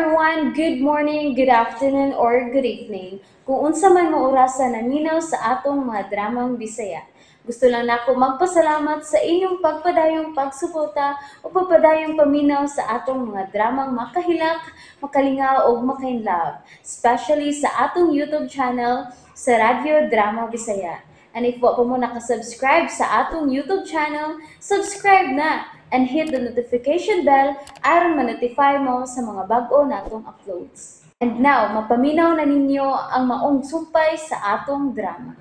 Everyone! Good morning, good afternoon, or good evening. Kung unsa man mo orasa naminaw sa atong mga dramang Bisaya. Gusto lang nako magpasalamat sa inyong pagpadayong pagsuporta o pagpadayong paminaw sa atong mga dramang makahilak, makalingaw o makainlove, especially sa atong YouTube channel sa Radyo Drama Bisaya. And if wa pa mo nakasubscribe sa atong YouTube channel, subscribe na and hit the notification bell aron ma-notify mo sa mga bag-o natong uploads. And now, mapaminaw na ninyo ang maong sumpay sa atong drama.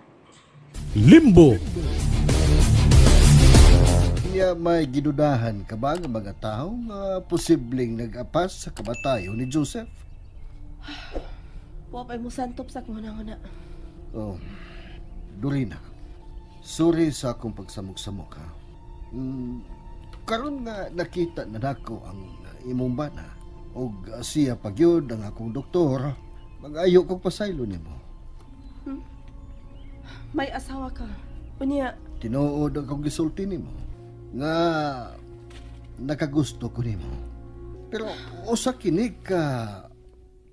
Limbo. Niya may gidudahan ka ba nga mga tao nga posibleng nag-apas sa kamatayon ni Joseph? Wa pa'y musantop sa akong hunahuna. Oh, Dorina, sorry sa akong pagsamok-samok ha. Karon nga nakita na nako ang imong bana og siya pagyud ang akong doktor, mag-ayo kog pasaylo nimo. May asawa ka. Unya, tinuod ang akong gisulti nimo nga nakagusto ko nimo. Pero usa kini ka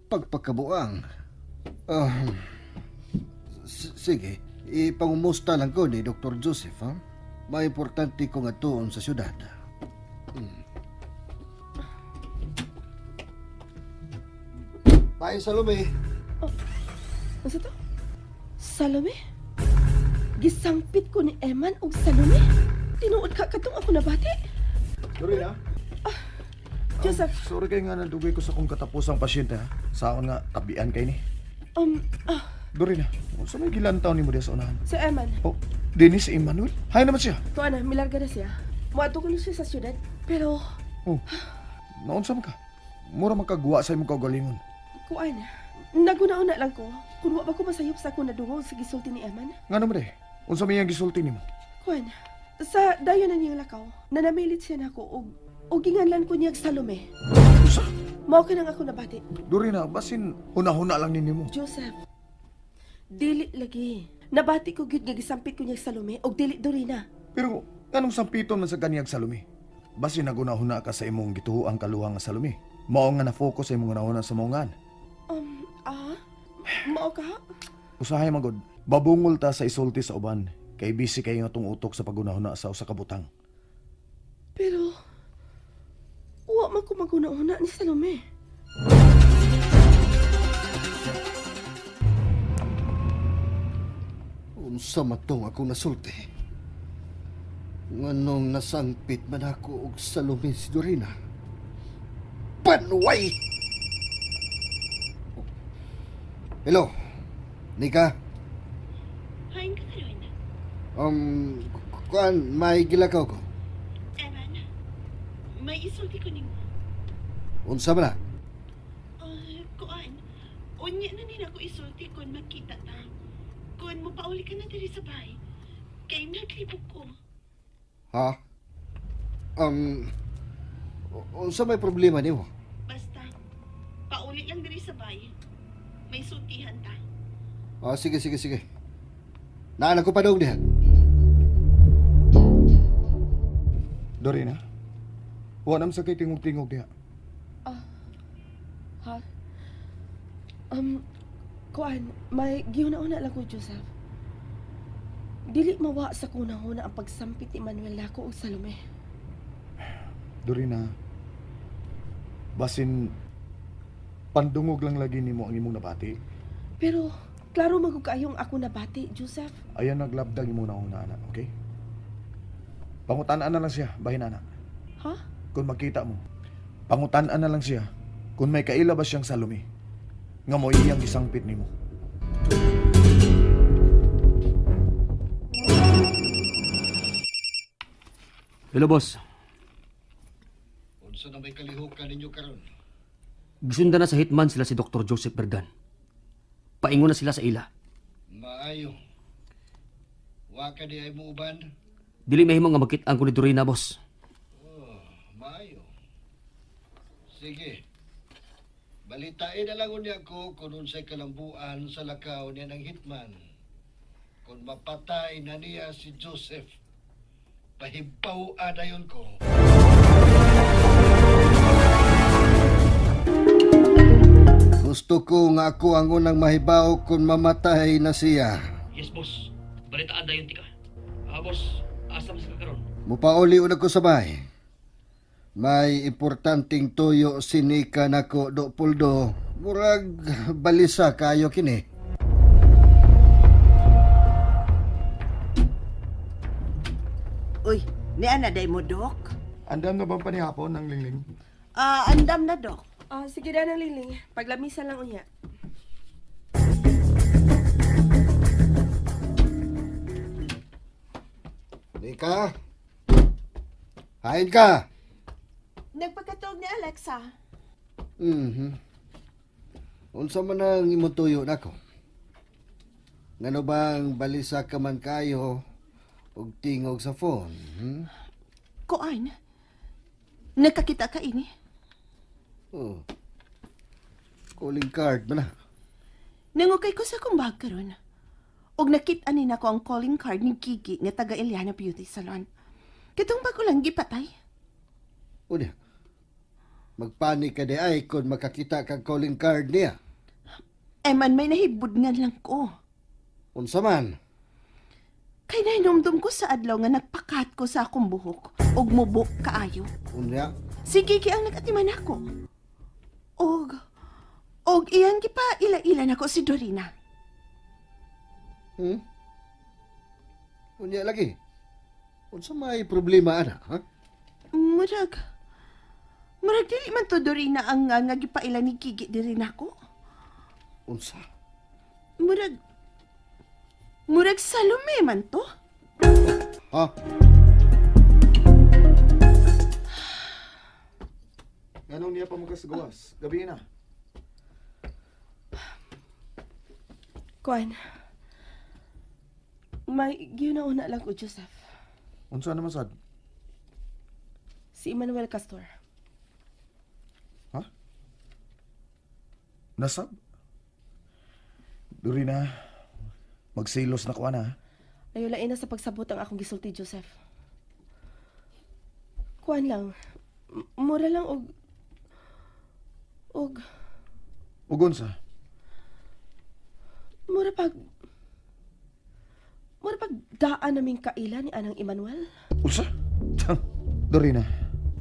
pagpakabuang. Sige, ipangumusta lang ko ni Dr. Joseph, ha? May importante ko nga tuon sa syudad. Bye, Salome. Oh, ano to? Salome? Gisangpit ko ni Eman og Salome? Tinuod ka katong ako nabati? Dorina? Joseph. Sorry kay nga nandugay ko sa kong katapusang pasyente, ha? Saon nga tabian kay ni. Dorina, sa may gilantaw ni mo diya sa unahan? Si Eman. Oh, Dennis si Emmanuel? Hay naman siya. Tuwa na, milarga na siya. Muadto ko na siya sa syudad, pero... Oh, naunsa man ka? Mura man kagwa sa imong kaugalingon. Kuan, naguna-una lang ko. Kung wa ba ko masayop sa akong nadungog sa gisulti ni Eman? Nga naman eh, unsa may iyang gisulti nimo? Kuan, sa dayon na niyang lakaw, nanamilit siya nako og ginganlan ko niya Salome. Usa? Mao ka nang ako nabati. Dorina, basin huna-huna lang ni nimo. Joseph, dili lagi. Nabati ko gyud nga gisampit ko niya Salome og dili Dorina. Pero nganong sampiton man sa kaniyang Salome? Basin naguna-huna ka sa imong gituoang kaluha nga Salome. Mao nga na-focus sa imong hunahuna sa maungan. Mao ka? Usahay magod, babungol ta sa isulti sa uban kay busy kayo nga tong utok sa pagunahuna sa usa ka butang. Pero wa man ko maghuna-huna ni Salome. Unsa man tong akong nasulti? Nganong nasangpit man ako og Salome si Dorina? Panway! Hello, Nika? Hain ka karon? Kuan, may gilakaw ko. Eman, may isulti ko nimo. Unsa man na? Kuan, unya na nila ko isulti kon magkita ta. Kuan mo pauli ka na diri sa bahay. Kay naglibog ko. Ha? Unsa may problema nimo? Basta, pauli lang diri sa bahay. May sultihan ta. Ah, sige, sige, sige. Naanak ko pa doon diha. Dorina, wa nam sa kay tingog-tingog diha. Ha? Kuan, may gihuna-una lang ko, Joseph. Dili mawa sa kunahuna ang pagsampit ni Manuel nako og Salome. Dorina, basin pandungog lang lagi nimo ang imong nabati. Pero klaro magug kaayong ako nabati, Joseph. Ayan naglabdag imong nahuna, anak, okay? Pangutan-an na lang siya, bahin anak. Ha? Kung makita mo, pangutan-an na lang siya kung may kaila ba siyang Salome nga mo iyang gisangpit nimo. Hello, boss. Unsa na may kalihukan ninyo karon? Gisundan na sa hitman sila si Dr. Joseph Bergan. Paingon na sila sa ila. Maayo. Wa ka di ay muuban? Dili mahimo nga magkit-an ko ni Dorina, boss. Oh, maayo. Sige. Balitain na lang unya ko kung unsay kalambuan sa lakaw niya ng hitman. Kung mapatay na niya si Joseph, pahibaw-an na yun ko. Gusto ko nga ako ang unang mahibaw kung mamatay na siya. Yes, boss. Balitaan dayon tika. Boss, asa man sa karon? Mupauli una ko sa bahay. May importanteng tuyo sinika nako do puldo. Murag balisa kayo kini. Uy, ni ana day mo, Dok? Andam na bang panihapon ng lingling? Andam na, Dok. Sige na ng lingling. Paglamisa lang unya. Nika? Hain ka? Nagpagkatuog ni Alexa. Unsa man ang imong tuyo nako? Ngano bang balisa ka man kayo og tingog sa phone? Kuan? Nakakita ka ini? Oh. Calling card man na. Nangukay ko sa akong bag karon. Og nakit-an ni nako ang calling card ni Gigi nga taga Eliana Beauty Salon. Katong bago lang gipatay. Unya. Magpanik ka di ay kung makakita kang calling card niya. Eman, may nahibudngan lang ko. Unsa man? Kay nahinumdum ko sa adlaw nga nagpakat ko sa akong buhok og mubok kaayo. Unya? Si Gigi ang nagatiman ako. Og iyan gipa ila-ila nako si Dorina. Unya lagi. Unsa may problema ana, ha? Murag dili man to Dorina ang nga gipaila ni Gigi diri nako. Unsa? Murag Salome man to. Ha? Ganong niya pa magkasagawas? Gabi na. Kuan, may giuna-una lang ko, Joseph. Unsa naman sad? Si Emmanuel Castor. Ha? Nasab? Dorina, magsilos na ko ana. Ayaw lain na sa pagsabot ang akong gisulti, Joseph. Kuan lang, mura lang og Og unsa? Mura pag daan naming kaila ni Anang Emmanuel. Unsa? Dorina,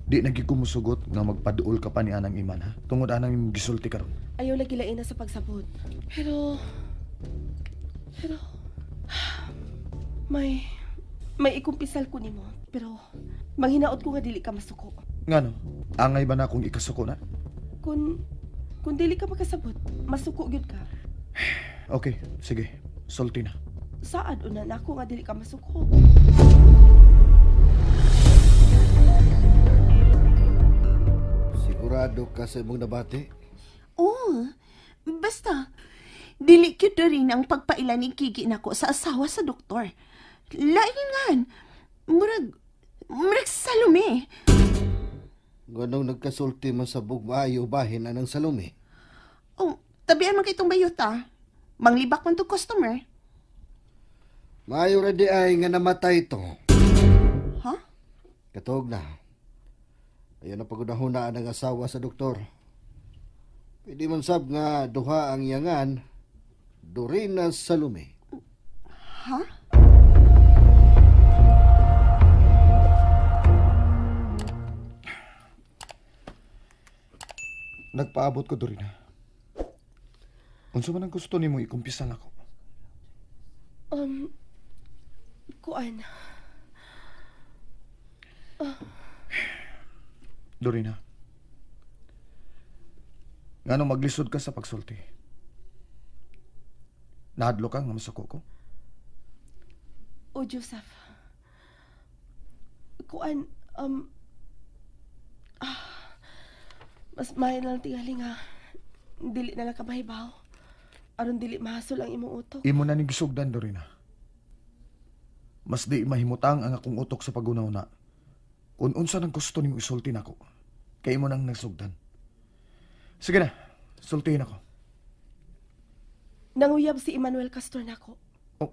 di na gyud ko mosugot nga magpaduol ka pa ni Anang Iman, ha? Tungod anang imong gisulti karon. Ayaw lagi lain na sa pagsabot. Pero may ikumpisal ko nimo, pero manghinaot ko nga dili ka masuko. Ngano? Angay ba na akong ikasuko na? Kung dili ka makasabot, masuko gyud ka. Okay, sige. Sulti na. Saad una nako nga dili ka masuko. Sigurado ka sa imong nabati? Oo. Basta, dili gyud rin ang pagpaila ni Gigi nako sa asawa sa doktor. Laingan. Murag Salome. Ganong nagkasulti man sa bugmaayo bahin anang Salome. Oh, tabian man kay itong bayota. Manglibak man to customer. Maayo ra di ay nga namatay to. Ha? Katuog na. Ayan na pagunahunaan ang asawa sa doktor. Pwede man sab nga duha ang iyangan, Dorina Salome. Ha? Nagpaabot ko, Dorina. Unsa man ang gusto nimo ikumpisa nako? Kuan. Dorina. Ngano maglisod ka sa pagsulti? Nahadlo ka nga masuko ko? O Joseph. Kuan, mas maayo na lang tingali nga dili na lang ka mahibaw. Aron dili mahasol ang imong utok. Imo na ni gisugdan, Dorina. Mas di mahimutang ang akong utok sa pagunaw-na. Kung unsa nang gusto nimo isulti nako, kay imo nang nagsugdan. Sige na, sultihin ako. Nanguyab si Emmanuel Castor nako. Oh.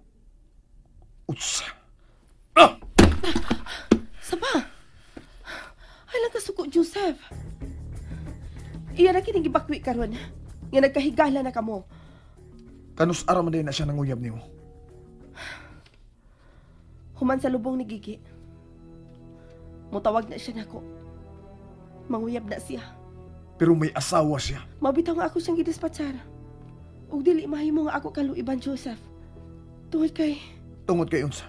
Utsa. Ah! Saba. Ay lang kasuko, Joseph. Iya na kining gibakwi karon. Nga nagkahigala na kamo. Kanus ara man din na siya nanguyab nimo. Human sa lubong ni Gigi. Mutawag na siya nako. Manguyab na siya. Pero may asawa siya. Mabitaw nga ako siyang gidispatsar. Ug dili mahimo nga ako kaluiban, Joseph. Tungod kay... Tungod kay unsa?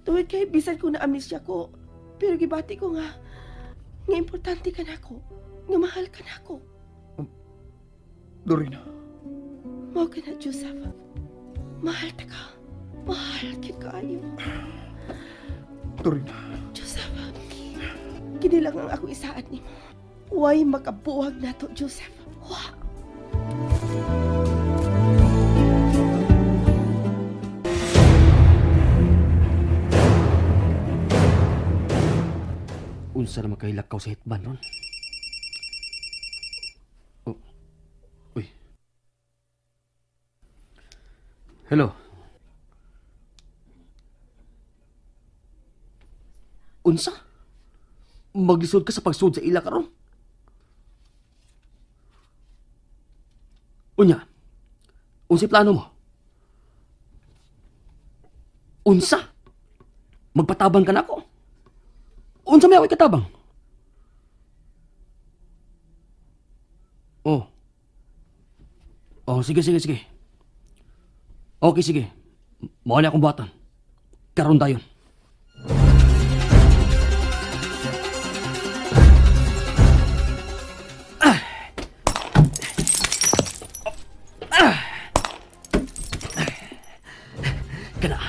Tungod kay bisan ko na amnesia ko, pero gibati ko nga importante ka nako, nga mahal ka nako. Dorina. Mao ka na, Joseph. Mahal ta ka. Mahal kid kaayo. Dorina. Joseph, kini lang ang akong isaad nimo. Way makabuhag nato, Joseph. Wa. Unsa na makahilakaw sa hitman ron? Oh. Uy. Hello. Unsa? Maglisod ka sa pagsud sa ila karon? Unya, unsay plano mo? Unsa? Magpatabang ka na ako? Unsa may ako'y katabang? Oh. Oh, sige, sige, sige. Okay, sige. Mao na akong buhatan. Karon dayon. Kana,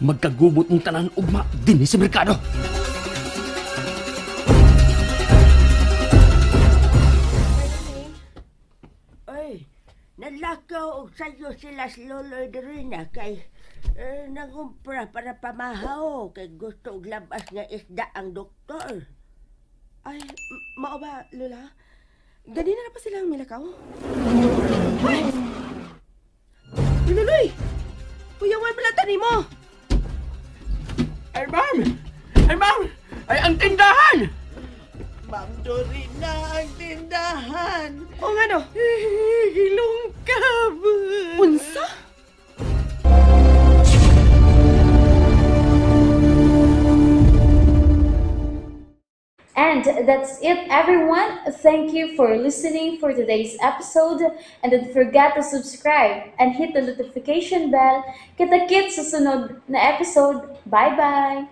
magkagubot mong tanan ugma dinhi sa merkado. Ay, nalakaw og sayo sila si Lolo Dorina kay nangumpra para pamahaw kay gusto og labas nga isda ang doktor. Ay, mao ba, Lola? Ganina na pa silang milakaw? Ay! Lululoy! Kuyawan pala tani mo! Ay, ma'am! Ay, ma'am! Ay, ang tindahan! Ma'am Dorina, ang tindahan! O nga no? Gilungkab! Unsa? And that's it, everyone. Thank you for listening for today's episode. And don't forget to subscribe and hit the notification bell. Kita-kits sa sunod na episode. Bye-bye!